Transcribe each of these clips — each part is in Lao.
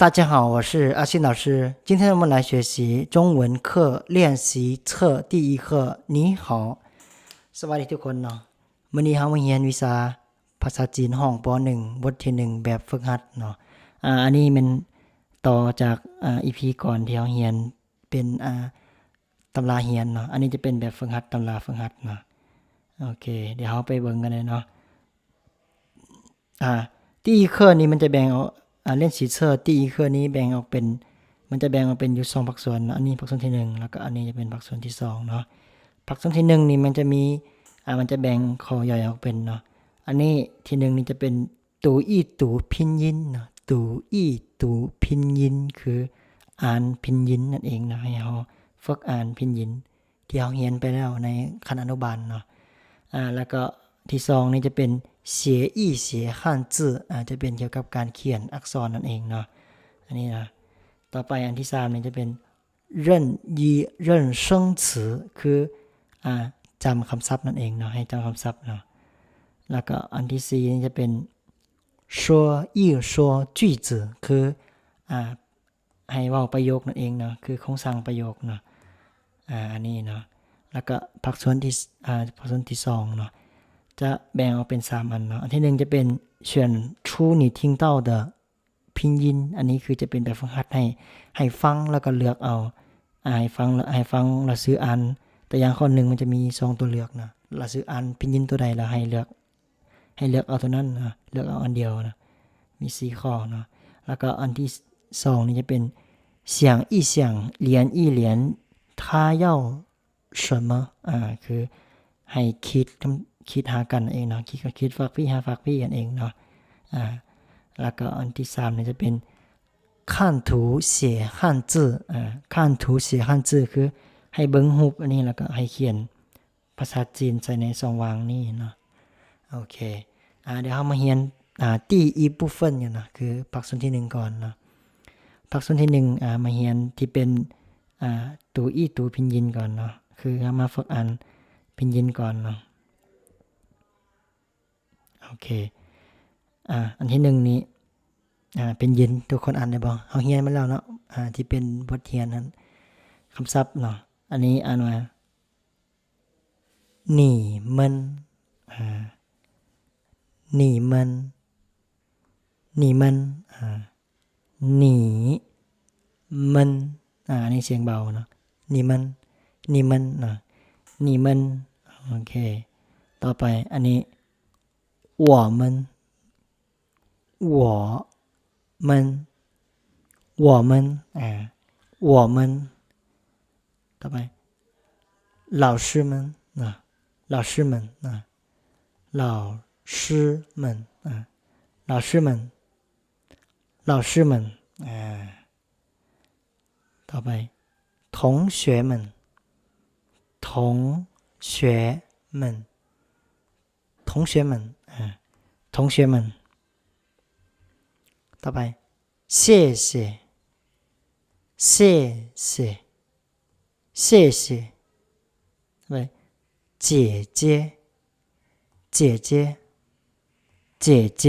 大家好，我是阿信老师。今天我们来学习中文课练习册第一课。你好。 สวัสดีทุกคนเนาะ มื้อนี้เฮามาเรียนวิชาภาษาจีนห้อง ป.หนึ่ง บทที่หนึ่ง แบบฝึกหัดเนาะ อ่า อันนี้แม่นต่อจาก อ่า อีพีก่อนที่เฮาเรียนเป็น อ่า ตำราเรียนเนาะ อันนี้จะเป็นแบบฝึกหัด ตำราฝึกหัดเนาะ โอเค เดี๋ยวเฮาไปเบิ่งกันเลยเนาะ อ่า 第一课นี้มันจะแบ่งออก อ่า 练习册第一课นี้แบ่งออกเป็น มันจะแบ่งออกเป็นอยู่สองภาคส่วนเนาะ อันนี้ภาคส่วนที่หนึ่ง แล้วก็อันนี้จะเป็นภาคส่วนที่สองเนาะ ภาคส่วนที่หนึ่งนี้มันจะมี อ่า มันจะแบ่งข้อย่อยออกเป็นเนาะ อันนี้ที่หนึ่งนี้จะเป็น 读一读拼音เนาะ 读一读拼音 คืออ่านพินยินนั่นเองเนาะ ให้เฮาฝึกอ่านพินยิน ที่เฮาเรียนไปแล้วในขั้นอนุบาลเนาะ อ่า แล้วก็ที่สองนี้จะเป็น写一写汉字 อ่า จะเป็นเกี่ยวกับการเขียนอักษรนั่นเองเนาะ อันนี้นะ ต่อไปอันที่สามนี้จะเป็น认一认生词 คือ อ่า จำคำศัพท์นั่นเองเนาะ ให้จำคำศัพท์เนาะ แล้วก็อันที่สี่นี้จะเป็น说一说句子 คือ อ่า ให้เว้าประโยคนั่นเองเนาะ คือโครงสร้างประโยคเนาะ อ่า อันนี้เนาะ แล้วก็ภาคส่วนที่ อ่า ภาคส่วนที่สองเนาะ จะแบ่งออกเป็นสามอันเนาะ อันที่หนึ่งจะเป็น选出你听到的拼音 อันนี้คือจะเป็นแบบฝึกหัดให้ ให้ฟังแล้วก็เลือกเอา อ่า ให้ฟัง ให้ฟังแล้วซื่ออ่าน ตัวอย่างข้อหนึ่งมันจะมีสองตัวเลือกนะ แล้วซื่ออ่านพินยินตัวใดแล้วให้เลือก ให้เลือกเอาตัวนั้นนะ เลือกเอาอันเดียวนะ มีสี่ข้อเนาะ แล้วก็อันที่สองนี้จะเป็น想一想连一连他要什么 อ่า คือให้คิด คิดหากันเองเนาะ คิดก็คิด ฝากพี่หาฝากพี่กันเองเนาะ อ่า แล้วก็อันที่สามนี้จะเป็น看图写汉字 อ่า 看图写汉字 คือให้เบิ่งรูปอันนี้แล้วก็ให้เขียน ภาษาจีนใส่ในช่องว่างนี้เนาะ โอเค อ่า เดี๋ยวเฮามาเรียน อ่า 第一部分กันเนาะ คือภาคส่วนที่หนึ่งก่อนเนาะ ภาคส่วนที่หนึ่ง อ่า มาเรียนที่เป็น อ่า 读一读拼音ก่อนเนาะ คือเฮามาฝึกอ่านพินยินก่อนเนาะ โอเค อ่า อันที่หนึ่งนี้ อ่า พินยิน ทุกคนอ่านได้บ่ เฮาเรียนมาแล้วเนาะ อ่า ที่เป็นบทเรียนนั้น คำศัพท์เนาะ อันนี้อ่านว่า 你们 อ่า 你们 你们 อ่า 你们 อ่า อันนี้เสียงเบาเนาะ 你们 你们 เนาะ 你们 โอเค ต่อไปอันนี้ 我们 我们 我们 อ่า 我们 ต่อไป 老师们 นะ 老师们 นะ 老师们 อ่า 老师们 老师们 อ่า ต่อไป 同学们 同学们 同学们 อ่า 同学们 ต่อไป 谢谢 谢谢 谢谢 ต่อไป 姐姐 姐姐 姐姐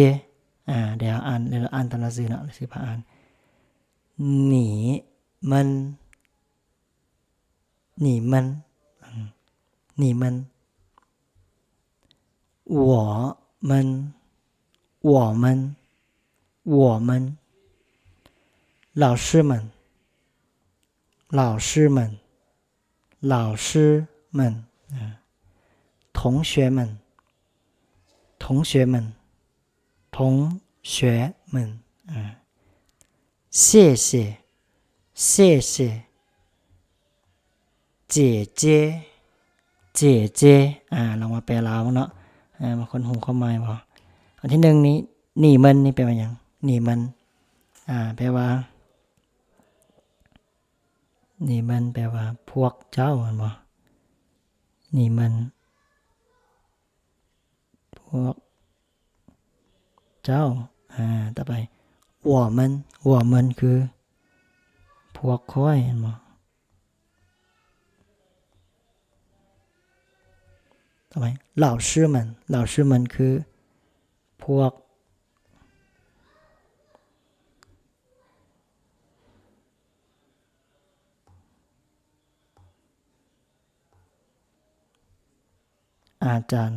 อ่า เดี๋ยวอ่าน เดี๋ยวอ่านตามหนังสือเนาะ หนังสือพาอ่าน 你们 你们 อืม 你们 我们 我们 我们 老师们 老师们 老师们 อ่า 同学们 同学们 同学们 อ่า 谢谢 谢谢 姐姐 姐姐 อ่า ลองมาแปลลาวเนาะ อ่า บางคนฮู้ความหมายบ่ อันที่หนึ่งนี้ 你们 นี่แปลว่าหยัง 你们 อ่า แปลว่า 你们 แปลว่าพวกเจ้า แม่นบ่ 你们 พวกเจ้า อ่า ต่อไป 我们 我们 คือพวกข้อย แม่นบ่ ต่อไป 老师们 老师们 คือพวก พ ອາຈານ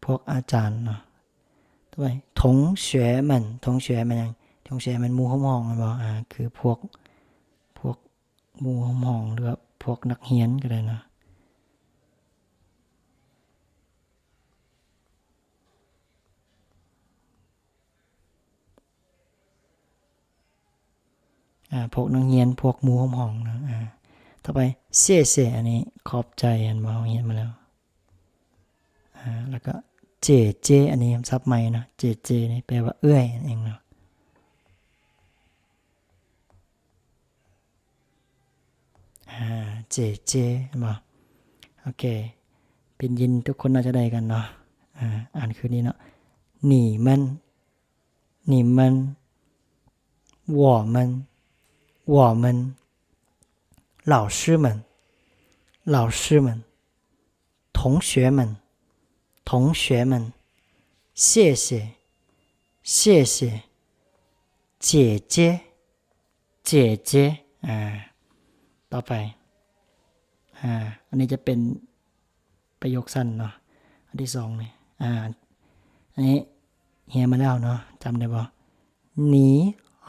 ພວກອາຈານເນາະ. ຕໍ່ໄປ 同学们 同学 ແມ່ນຫຍັງ? 同学 ແມ່ນໝູ່ຮ່ວມຫ້ອງແມ່ນບໍ່? ອາ ຄືພວກ ພວກໝູ່ຮ່ວມຫ້ອງ ຫຼືວ່າພວກນັກຮຽນກໍໄດ້ເນາະ. ອາ ພວກນັກຮຽນ ພວກໝູ່ຮ່ວມຫ້ອງເນາະ. ອາ ຕໍ່ໄປ 谢谢 ອັນນີ້ຂອບໃຈ ເຫັນບໍ່? ເຮົາຮຽນມາແລ້ວ. ອາ ແລ້ວກໍ 姐姐 ອັນນີ້ສັບໃໝ່ເນາະ. 姐姐 ນີ້ແປວ່າເອື້ອຍນັ້ນເອງເນາະ. ອາ 姐姐 ເຫັນບໍ່? ໂອເຄ ເປັນຍິນທຸກຄົນໜ້າຈະໄດ້ກັນເນາະ. ອາ ອ່ານຄືນີ້ເນາະ. 你们 你们 我们 我们 老师们 老师们 同学们 同学们 谢谢 谢谢 姐姐 姐姐 ອາ ຕໍ່ໄປ ອາ ອັນນີ້ຈະເປັນປະໂຫຍກສັ້ນເນາະ. ອັນທີສອງນີ້ ອາ ອັນນີ້ຮຽນມາແລ້ວເນາະ ຈຳໄດ້ບໍ່? 你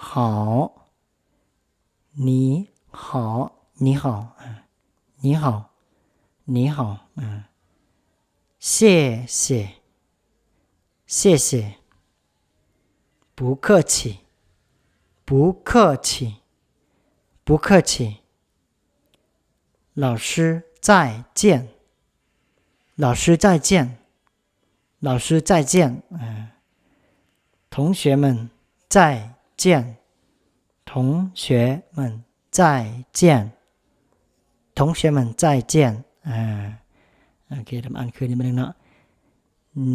好 你好 你好 ອາ 你好 你好 ອາ 谢谢 谢谢 不客气 不客气 不客气 老师再见 老师再见 老师再见 ອາ 同学们再见 同学们 再见 同学们再见 ອາ ໂອເຄ ດຳອັນຄືນນີ້ມາໜຶ່ງເນາະ.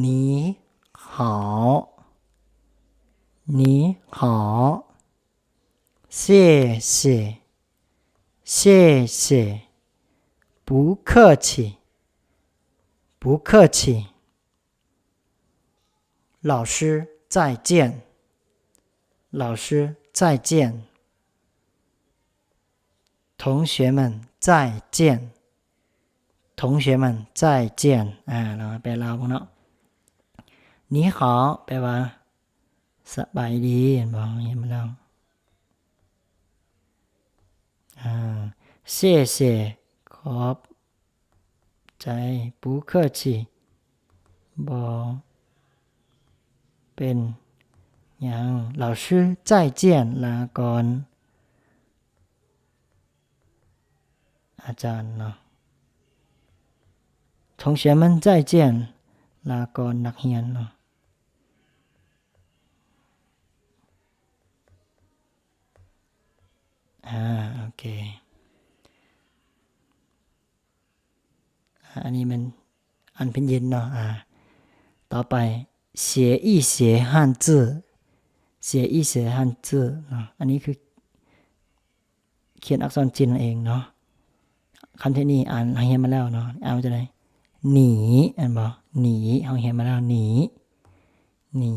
你好 你好 谢谢 谢谢 不客气 不客气 老师再见 老师再见 同学们再见 同学们再见 ອາ ລາວມາແປລາວເບິ່ງເນາະ. 你好 ແປວ່າ ສະບາຍດີ ເຫັນບໍ່? ເຫັນບໍ່ລາວ? ອາ 谢谢 ຂອບ ໃຈ 不客气 ບໍ່ເປັນຫຍັງ 老师再见 ລາກ່ອນອາຈານເນາະ 同学们再见 ລາກ່ອນນັກຮຽນເນາະ ອາ ໂອເຄ. ອາ ອັນນີ້ແມ່ນອັນພິນຢິນເນາະ ອາ ຕໍ່ໄປ 写一写汉字 写一写汉字 ເນາະ ອັນນີ້ຄືຂຽນອັກສອນຈີນນັ້ນເອງເນາະ ຄຳເທກນິກນີ້ອ່ານ ເຮົາຮຽນມາແລ້ວເນາະ ອ່ານວ່າຈັ່ງໃດ? ໜີ ແມ່ນບໍ່? ໜີ ເຮົາຮຽນມາແລ້ວ ໜີ ໜີ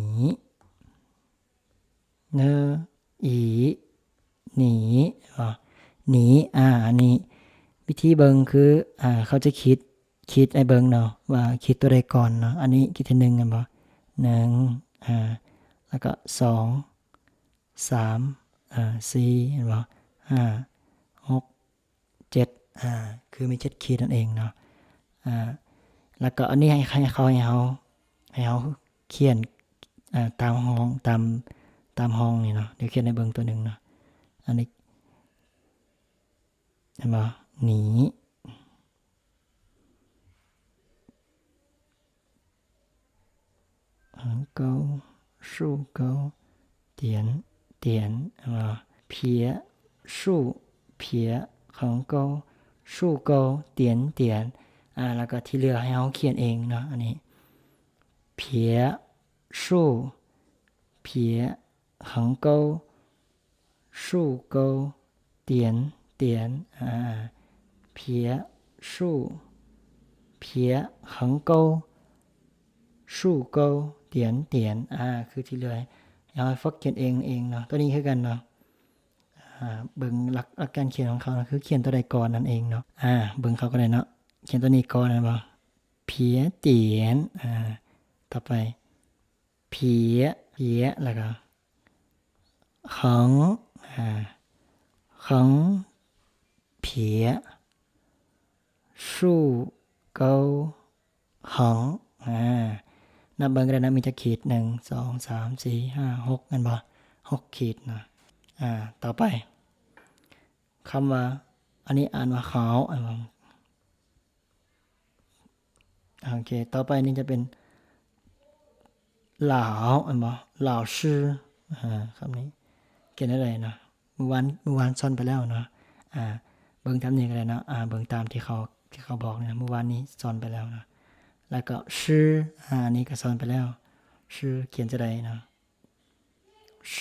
ເນີ ອີ ໜີ ໜີ ອາ ອັນນີ້ວິທີເບິ່ງຄື ອາ ເຂົາຈະຄິດ ຄິດໃຫ້ເບິ່ງເນາະ ວ່າຄິດຕົວໃດກ່ອນເນາະ ອັນນີ້ຄິດທີໜຶ່ງແມ່ນບໍ່? ໜຶ່ງ ອາ ແລ້ວກໍສອງ ສາມ ອາ ສີ່ ເຫັນບໍ່? ຫ້າ ຫົກ ເຈັດ ອາ ຄືມີເຈັດຂີດນັ້ນເອງເນາະ ອາ ແລ້ວກໍອັນນີ້ໃຫ້ ໃຫ້ເຂົາ ໃຫ້ເຮົາ ໃຫ້ເຮົາຂຽນ ອາ ຕາມຫ້ອງ ຕາມ ຕາມຫ້ອງນີ້ເນາະ ດຽວຂຽນໃຫ້ເບິ່ງຕົວໜຶ່ງເນາະ ອັນນີ້ ເຫັນບໍ່? ໜີ 横钩 竖钩 点点 ອາ 撇竖撇横钩竖钩点点 ອາ ແລ້ວກໍທີ່ເຫຼືອໃຫ້ເຮົາຂຽນເອງເນາະ ອັນນີ້ 撇竖撇 横钩竖钩点点 ອາ 撇竖撇横钩竖钩点点 ອາ ຄືທີ່ເຫຼືອເຮົາຝຶກຂຽນເອງເອງເນາະ ຕົວນີ້ຄືກັນເນາະ ອາ ເບິ່ງຫຼັກ ຫຼັກການຂຽນຂອງເຂົານະ ຄືຂຽນຕົວໃດກ່ອນນັ້ນເອງເນາະ ອາ ເບິ່ງເຂົາກໍໄດ້ເນາະ ຂຽນຕົວນີ້ກ່ອນແມ່ນບໍ່?点 ອ່າ ຕໍ່ໄປ 别 别 ແລ້ວກໍ 很 ອ່າ 很别 数高 好 ອ່າ ນັບເບິ່ງກໍໄດ້ນະ ມີຈັກຂີດ ໜຶ່ງ ສອງ ສາມ ສີ່ ຫ້າ ຫົກ ແມ່ນບໍ່? ຫົກຂີດເນາະ. ອ່າ ຕໍ່ໄປ ຄຳວ່າ ອັນນີ້ອ່ານວ່າ 好 ແມ່ນບໍ່? ໂອເຄ ຕໍ່ໄປນີ້ຈະເປັນ 老 ແມ່ນບໍ່? 老师 ອ່າ ຄຳນີ້ຂຽນແນວໃດເນາະ? ມື້ວານ ມື້ວານສອນໄປແລ້ວເນາະ ອ່າ ເບິ່ງຕາມນີ້ກໍໄດ້ເນາະ ອ່າ ເບິ່ງຕາມທີ່ເຂົາ ທີ່ເຂົາບອກນີ້ນະ ມື້ວານນີ້ສອນໄປແລ້ວເນາະ. ແລ້ວກໍ 师 ອ່າ ອັນນີ້ກໍສອນໄປແລ້ວ 师 ຂຽນຈັ່ງໃດເນາະ? 师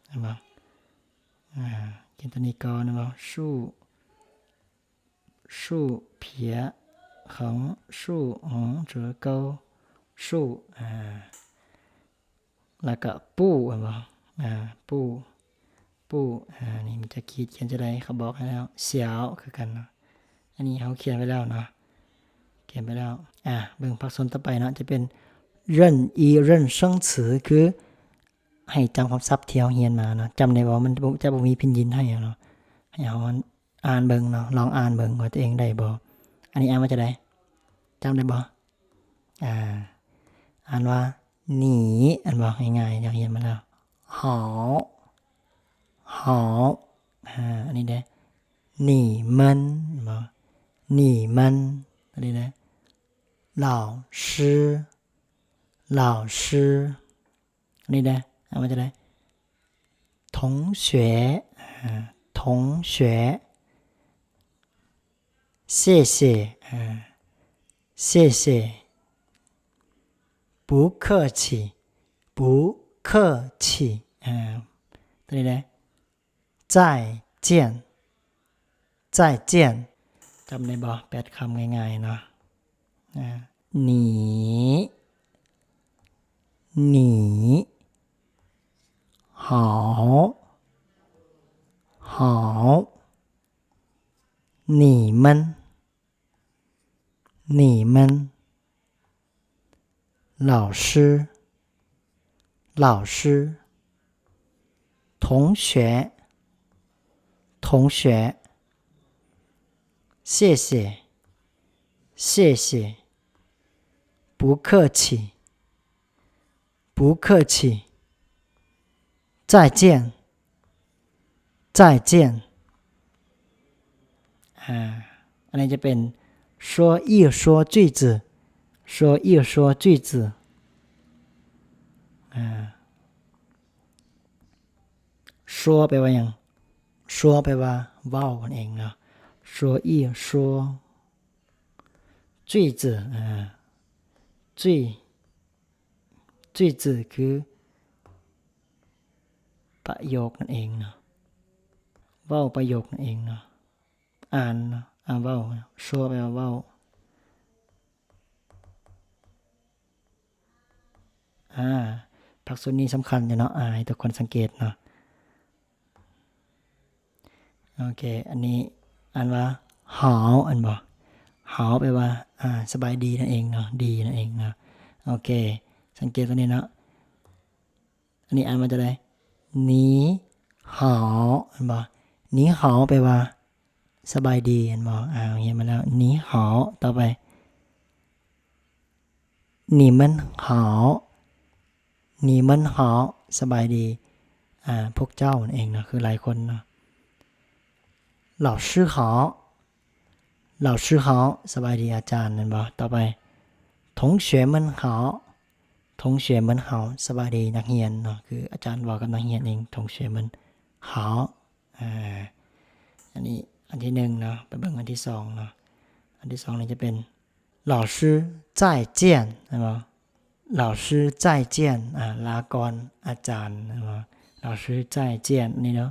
ແມ່ນບໍ່? ອ່າ ຂຽນຕົວນີ້ກ່ອນແມ່ນບໍ່? 数 数别横竖横折钩竖 ອ່າ ແລ້ວກໍ 不 ແມ່ນບໍ່? ອ່າ 不 不 ອ່າ ນີ້ມີຈັກຂີດ ຂຽນຈັ່ງໃດ ເຂົາບອກໃຫ້ແລ້ວ 小 ຄືກັນເນາະ. ອັນນີ້ເຮົາຂຽນໄວ້ແລ້ວເນາະ ຂຽນໄປແລ້ວ. ອ່າ ເບິ່ງພາກສ່ວນຕໍ່ໄປເນາະ ຈະເປັນ 任意认声词 ຄື ໃຫ້ຈຳຄຳສັບທີ່ເຮົາຮຽນມາເນາະ. ຈຳໄດ້ບໍ່? ມັນຈະບໍ່ ຈະບໍ່ມີພິນຢິນໃຫ້ເຮົາເນາະ. ໃຫ້ເຮົາອ່ານເບິ່ງເນາະ ລອງອ່ານເບິ່ງວ່າຕົວເອງໄດ້ບໍ່. ອັນນີ້ອ່ານວ່າຈັ່ງໃດ? ຈຳໄດ້ບໍ່? ອ່າ ອ່ານວ່າ 你 ແມ່ນບໍ່? ງ່າຍໆ ເຮົາຮຽນມາແລ້ວ 好 好 ອ່າ ອັນນີ້ເດ້ 你们 ແມ່ນບໍ່? 你们 ອັນນີ້ເດ້ 老师 老师 ອັນນີ້ເດ້ ອ່ານວ່າຈັ່ງໃດ? 同学 ອ່າ 同学 谢谢 ອ່າ 谢谢 不客气 不客气 ອ່າ ຕົວນີ້ເດ້ 再见 再见 ຈຳໄດ້ບໍ່? ແປດຄຳງ່າຍໆເນາະ ອ່າ 你 你 好 好 你们 你们 老师 老师 同学 同学 谢谢 谢谢 不客气 不客气 再见 再见 ອ່າ ອັນນີ້ຈະເປັນ 说一说句子 说一说句子 ອ່າ 说 ແປວ່າຫຍັງ? 说 ແປວ່າເວົ້ານັ້ນເອງເນາະ 说一说 句子 ອ່າ 句 句子 ຄື ປະໂຫຍກນັ້ນເອງເນາະ ເວົ້າປະໂຫຍກນັ້ນເອງເນາະ ອ່ານເນາະ ອ່າ ເວົ້າ 说 ແປວ່າເວົ້າ ອ່າ ພາກສ່ວນນີ້ສຳຄັນຢູ່ເນາະ ອ່າ ໃຫ້ທຸກຄົນສັງເກດເນາະ ໂອເຄ ອັນນີ້ອ່ານວ່າ 好 ແມ່ນບໍ່? 好 ແປວ່າ ອ່າ ສະບາຍດີນັ້ນເອງເນາະ ດີນັ້ນເອງເນາະ ໂອເຄ ສັງເກດຕົວນີ້ເນາະ ອັນນີ້ອ່ານວ່າຈັ່ງໃດ? 你好 ແມ່ນບໍ່? 你好 ແປວ່າ ສະບາຍດີ ແມ່ນບໍ່? ອ່າ ຮຽນມາແລ້ວ 你好 ຕໍ່ໄປ 你们好 你们好 ສະບາຍດີ ອ່າ ພວກເຈົ້ານັ້ນເອງເນາະ ຄືຫຼາຍຄົນເນາະ 老师好 老师好 ສະບາຍດີອາຈານ ແມ່ນບໍ່? ຕໍ່ໄປ 同学们好 同学们好 ສະບາຍດີນັກຮຽນເນາະ ຄືອາຈານເວົ້າກັບນັກຮຽນເອງ 同学们好 ອ່າ ອັນນີ້ອັນທີໜຶ່ງເນາະ ໄປເບິ່ງອັນທີສອງເນາະ ອັນທີສອງນີ້ຈະເປັນ 老师再见 ແມ່ນບໍ່? 老师再见 ອ່າ ລາກ່ອນອາຈານ ແມ່ນບໍ່? 老师再见 ນີ້ເນາະ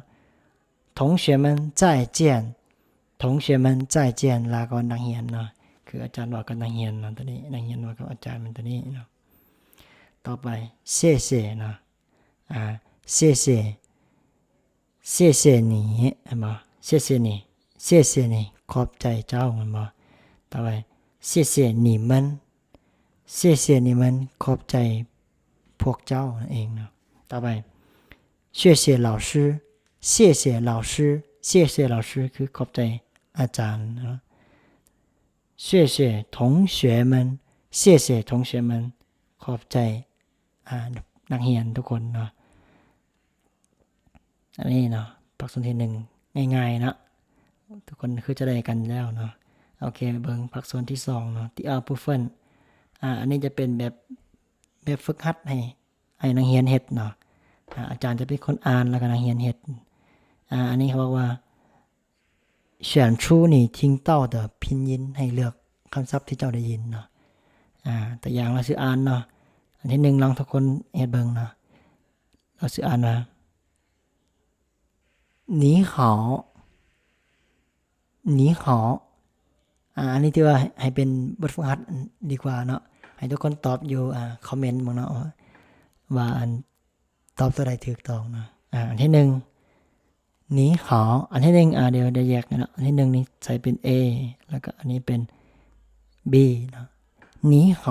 同学们再见 同学们再见 ລາກ່ອນນັກຮຽນເນາະ ຄືອາຈານເວົ້າກັບນັກຮຽນເນາະ ຕົວນີ້ ນັກຮຽນເວົ້າກັບອາຈານ ແມ່ນຕົວນີ້ເນາະ ຕໍ່ໄປ 谢谢 ເນາະ ອ່າ 谢谢 谢谢你 ແມ່ນບໍ່? 谢谢你 谢谢你 ຂອບໃຈເຈົ້າ ແມ່ນບໍ່? ຕໍ່ໄປ谢谢你们 谢谢你们 ຂອບໃຈພວກເຈົ້ານັ້ນເອງເນາະ. ຕໍ່ໄປ 谢谢老师 谢谢老师 谢谢老师 ຄືຂອບໃຈອາຈານເນາະ. 谢谢同学们 谢谢同学们 ຂອບໃຈ ອ່າ ນັກຮຽນທຸກຄົນເນາະ. ອັນນີ້ເນາະ ພາກສ່ວນທີໜຶ່ງ ງ່າຍໆເນາະ ທຸກຄົນຄືຈະໄດ້ກັນແລ້ວເນາະ. ໂອເຄ ເບິ່ງພາກສ່ວນທີສອງເນາະ 第二部分 ອ່າ ອັນນີ້ຈະເປັນແບບ ແບບຝຶກຫັດໃຫ້ ໃຫ້ນັກຮຽນເຮັດເນາະ. ອາ ອາຈານຈະເປັນຄົນອ່ານ ແລ້ວກໍນັກຮຽນເຮັດ. ອາ ອັນນີ້ເຂົາບອກວ່າ 选出你听到的拼音 ໃຫ້ເລືອກຄຳສັບທີ່ເຈົ້າໄດ້ຍິນເນາະ. ອາ ຕົວຢ່າງລາວຊິອ່ານເນາະ ອັນທີໜຶ່ງ ລອງທຸກຄົນເຮັດເບິ່ງເນາະ. ລາວຊິອ່ານວ່າ 你好 你好 ອາ ອັນນີ້ຖືວ່າໃຫ້ເປັນບົດຝຶກຫັດດີກວ່າເນາະ. ໃຫ້ທຸກຄົນຕອບຢູ່ ອາ ຄອມເມັນເບິ່ງເນາະ ວ່າ ວ່າອັນ ຕອບຕົວໃດຖືກຕ້ອງເນາະ. ອາ ອັນທີໜຶ່ງ 你好 ອັນທີໜຶ່ງ ອາ ດຽວ ດຽວແຍກເນາະ. ອັນທີໜຶ່ງນີ້ໃສ່ເປັນ A ແລ້ວກໍອັນນີ້ເປັນ B ເນາະ. 你好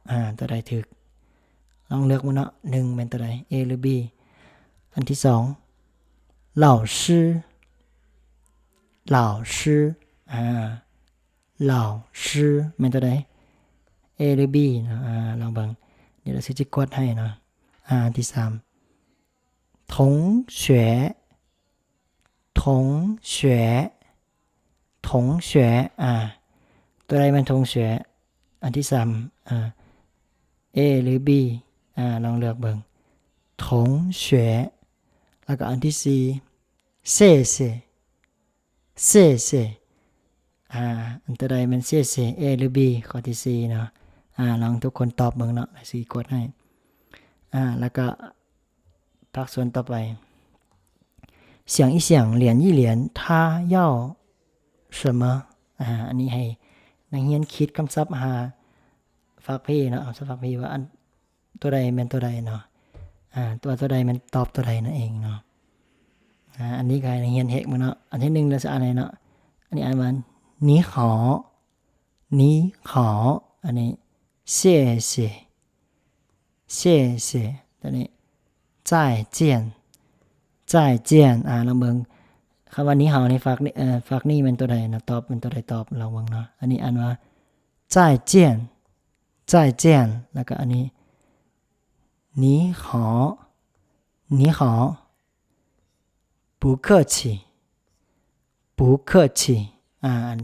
ອາ ຕົວໃດຖືກ ລອງເລືອກເບິ່ງເນາະ ໜຶ່ງແມ່ນຕົວໃດ A ຫຼື B. ອັນທີສອງ 老师 老师 ອາ 老师 ແມ່ນຕົວໃດ A ຫຼື B ເນາະ. ອາ ລອງເບິ່ງ ດຽວລາວຊິກວດໃຫ້ເນາະ. ອາ ອັນທີສາມ 同学 同学 同学 ອາ ຕົວໃດແມ່ນ 同学 ອັນທີສາມ ອາ A ຫຼື B ອາ ລອງເລືອກເບິ່ງ 同学 ແລ້ວກໍອັນທີສີ່ 谢谢 谢谢 ອາ ອັນຕົວໃດແມ່ນ 谢谢 A ຫຼື B ຂໍ້ທີສີ່ເນາະ. ອາ ລອງທຸກຄົນຕອບເບິ່ງເນາະ ລາວຊິກວດໃຫ້. ອາ ແລ້ວກໍພາກສ່ວນຕໍ່ໄປ 想一想 连一连 它要什么 ອາ ອັນນີ້ໃຫ້ນັກຮຽນຄິດຄຳສັບຫາຝາກເພເນາະ ຄຳສັບຝາກເພວ່າອັນ ຕົວໃດແມ່ນຕົວໃດເນາະ ອາ ຕົວ ຕົວໃດແມ່ນຕອບຕົວໃດນັ້ນເອງເນາະ. ອາ ອັນນີ້ກໍໃຫ້ນັກຮຽນເຮັດເບິ່ງເນາະ. ອັນທີໜຶ່ງລາວຊິອ່ານໃຫ້ເນາະ. ອັນນີ້ອ່ານວ່າ 你好 你好 ອັນນີ້ 谢谢 谢谢 ຕົວນີ້ 再见 再见 ອາ ລອງເບິ່ງຄຳວ່າ 你好 ນີ້ຝາກນີ້ ເອີ ຝາກນີ້ແມ່ນຕົວໃດເນາະ ຕອບແມ່ນຕົວໃດຕອບ ລອງເບິ່ງເນາະ. ອັນນີ້ອ່ານວ່າ 再见 再见 ແລ້ວກໍອັນນີ້ 你好 你好 不客气 不客气 ອາ ອັນ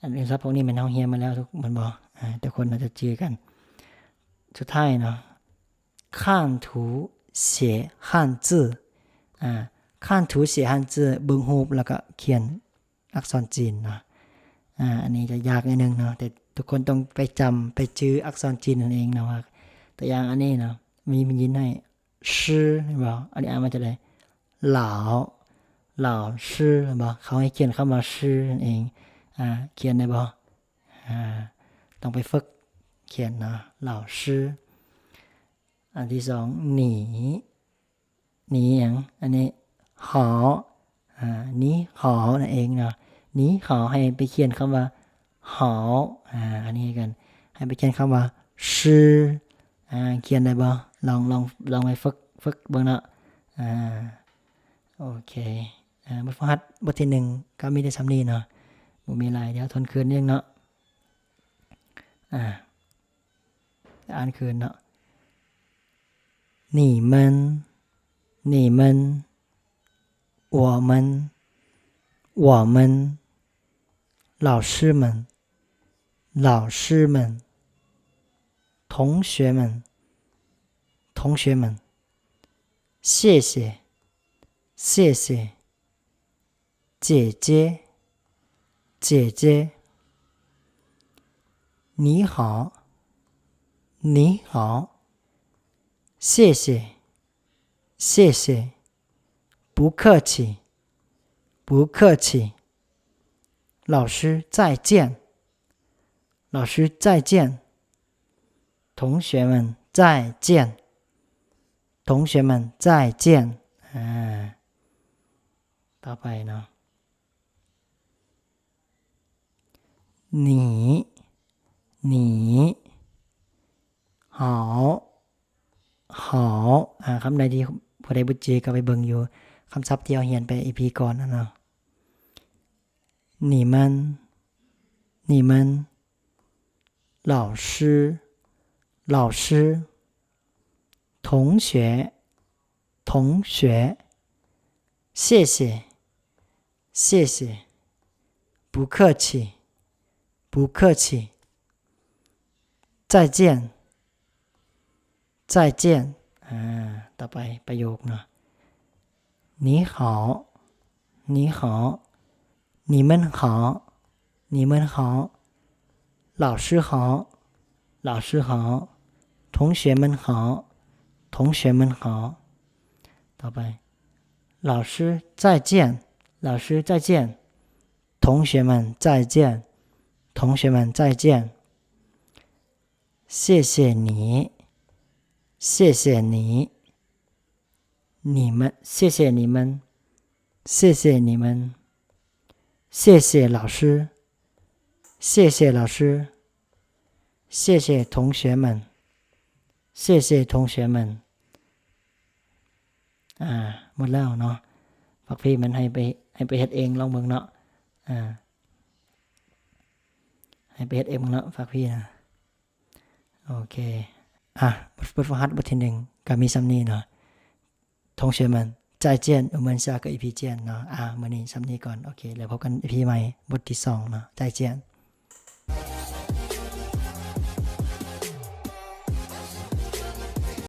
ອັນສັບພວກນີ້ແມ່ນເຮົາຮຽນມາແລ້ວທຸກ ແມ່ນບໍ່? ອາ ທຸກຄົນໜ້າຈະຈື່ກັນ. ສຸດທ້າຍເນາະ 看图写汉字 ອາ 看图写汉字 ເບິ່ງຮູບແລ້ວກໍຂຽນ ອັກສອນຈີນເນາະ. ອາ ອັນນີ້ຈະຍາກໜ້ອຍໜຶ່ງເນາະ ແຕ່ທຸກຄົນຕ້ອງໄປຈຳ ໄປຈື່ອັກສອນຈີນນັ້ນເອງເນາະ. ວ່າຕົວຢ່າງອັນນີ້ເນາະ ມີ ມີຍິນໃຫ້ ຊື່ ແມ່ນບໍ່? ອັນນີ້ອ່ານວ່າຈັ່ງໃດ? 老 老师 ແມ່ນບໍ່? ເຂົາໃຫ້ຂຽນຄຳວ່າ ຊື່ ນັ້ນເອງ. ອາ ຂຽນໄດ້ບໍ່? ອາ ຕ້ອງໄປຝຶກຂຽນເນາະ 老师. ອັນທີສອງ 你 你ຫຍັງ? ອັນນີ້ 好 ອາ 你好 ນັ້ນເອງເນາະ. 你好 ໃຫ້ໄປຂຽນຄຳວ່າ 好 ອາ ອັນນີ້ກັນ ໃຫ້ໄປຂຽນຄຳວ່າ ชื่อ ອາ ຂຽນໄດ້ບໍ່? ລອງ ລອງ ລອງໄປຝຶກ ຝຶກເບິ່ງເນາະ. ອາ ໂອເຄ ອາ ບົດຝຶກຫັດ ບົດທີໜຶ່ງ ກໍມີແຕ່ສ່ຳນີ້ເນາະ ບໍ່ມີຫຼາຍ. ດຽວທວນຄືນໜຶ່ງເນາະ ອາ ອ່ານຄືນເນາະ. 你们 你们 我们 我们 老师们 老师们 同学们 同学们 谢谢 谢谢 姐姐 姐姐 你好 你好 谢谢 谢谢 不客气 不客气 老师再见 老师再见 同学们再见 同学们再见 ອາ ຕໍ່ໄປເນາະ 你你好 好 ອ່າ ຄຳໃດທີ່ຜູ້ໃດບໍ່ຈື່ກໍໄປເບິ່ງຢູ່ຄຳສັບທີ່ເຮົາຮຽນໄປອີພີກ່ອນນະເນາະ 你们 你们 老师 老师 同学 同学 谢谢 谢谢 不客气 不客气 再见 再见 ອ່າ ຕໍ່ໄປປະໂຫຍກເນາະ 你好 你好 你们好 你们好 老师好 老师好 同学们好 同学们好 ຕໍ່ໄປ 老师再见 老师再见 同学们再见 同学们再见 谢谢你 谢谢你 你们 谢谢你们 谢谢你们 谢谢老师 谢谢老师 谢谢同学们 谢谢同学们 ອ່າ ໝົດແລ້ວເນາະ ຝາກພີ່ມັນໃຫ້ໄປ ໃຫ້ໄປເຮັດເອງລອງເບິ່ງເນາະ ອ່າ ໃຫ້ໄປເຮັດເອງເນາະ ຝາກພີ່ນະ ໂອເຄ ອ່າ ບົດ ບົດຝຶກຫັດບົດທີໜຶ່ງກໍມີສ່ຳນີ້ເນາະ 同学们再见 我们下个EP见 ເນາະ ອ່າ ມື້ນີ້ສ່ຳນີ້ກ່ອນ ໂອເຄ ແລ້ວພົບກັນອີພີໃໝ່ ບົດທີສອງເນາະ 再见